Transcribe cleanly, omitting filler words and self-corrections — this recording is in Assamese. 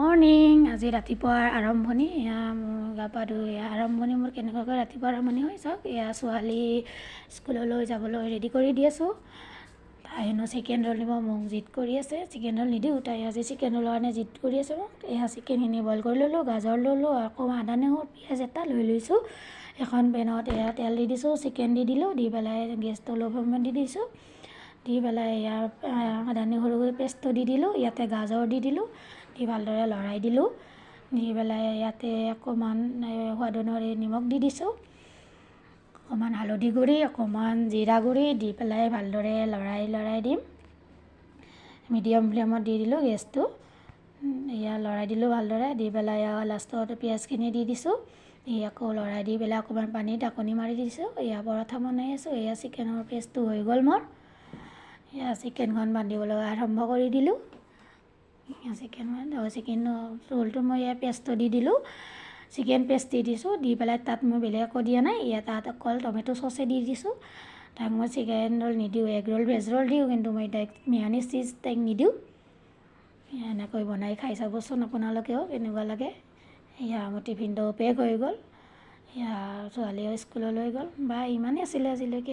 মৰ্ণিং। আজি ৰাতিপুৱাৰ আৰম্ভণি। এয়া মোৰ গা পা ধুই এয়া আৰম্ভণি। মোৰ কেনেকুৱাকৈ ৰাতিপুৱা আৰম্ভণি হয় চাওক। এয়া ছোৱালী স্কুললৈ যাবলৈ ৰেডি কৰি দি আছোঁ। তাই হেনো চিকেন ৰোল নিব, মোক জিদ কৰি আছে। চিকেন ৰোল নিদিওঁ, তাই আজি চিকেন ৰোলৰ কাৰণে জিদ কৰি আছে মোক। এয়া চিকেনখিনি বইল কৰি ল'লোঁ, গাজৰ ল'লোঁ, আকৌ আদা নহৰু পিঁয়াজ এটা লৈ লৈছোঁ। এখন পেনত এয়া তেল দি দিছোঁ, চিকেন দি দিলোঁ, দি পেলাই গেছটো ল' ফ্লেমত দি দিছোঁ। দি পেলাই ইয়াৰ আদা নহৰু পেষ্টটো দি দিলোঁ, ইয়াতে গাজৰ দি দিলোঁ, দি ভালদৰে লৰাই দিলোঁ। দি পেলাই ইয়াতে অকণমান সোৱাদ অনুসৰি নিমখ দি দিছোঁ, অকণমান হালধি গুড়ি, অকণমান জিৰা গুড়ি দি পেলাই ভালদৰে লৰাই লৰাই দিম। মিডিয়াম ফ্লেমত দি দিলোঁ গেছটো। এয়া লৰাই দিলোঁ ভালদৰে। দি পেলাই লাষ্টত পিঁয়াজখিনি দি দিছোঁ। দি আকৌ লৰাই দি পেলাই অকণমান পানী ঢাকনি মাৰি দিছোঁ। এয়া পৰঠা বনাই আছোঁ। এয়া চিকেনৰ পেষ্টটো হৈ গ'ল মোৰ। এয়া চিকেনখন বান্ধিবলৈ আৰম্ভ কৰি দিলোঁ। চিকেন চিকেন ৰোলটো মই এয়া পেষ্টটো দি দিলোঁ, চিকেন পেষ্ট দি দিছোঁ। দি পেলাই তাত মই বেলেগ একো দিয়া নাই, ইয়াত তাত অকল টমেট' চচে দি দিছোঁ। তাক মই চিকেন ৰোল নিদিওঁ, এগ ৰোল, ভেজ ৰোল দিওঁ, কিন্তু মই তাইক মেয়নিজ চিজ তাইক নিদিওঁ। এনেকৈ বনাই খাই চাবচোন আপোনালোকেও, কেনেকুৱা লাগে। এয়া মোৰ টিফিনটো পেক হৈ গ'ল। এয়া ছোৱালীও স্কুললৈ গ'ল। বা ইমানেই আছিলে আজিলৈকে।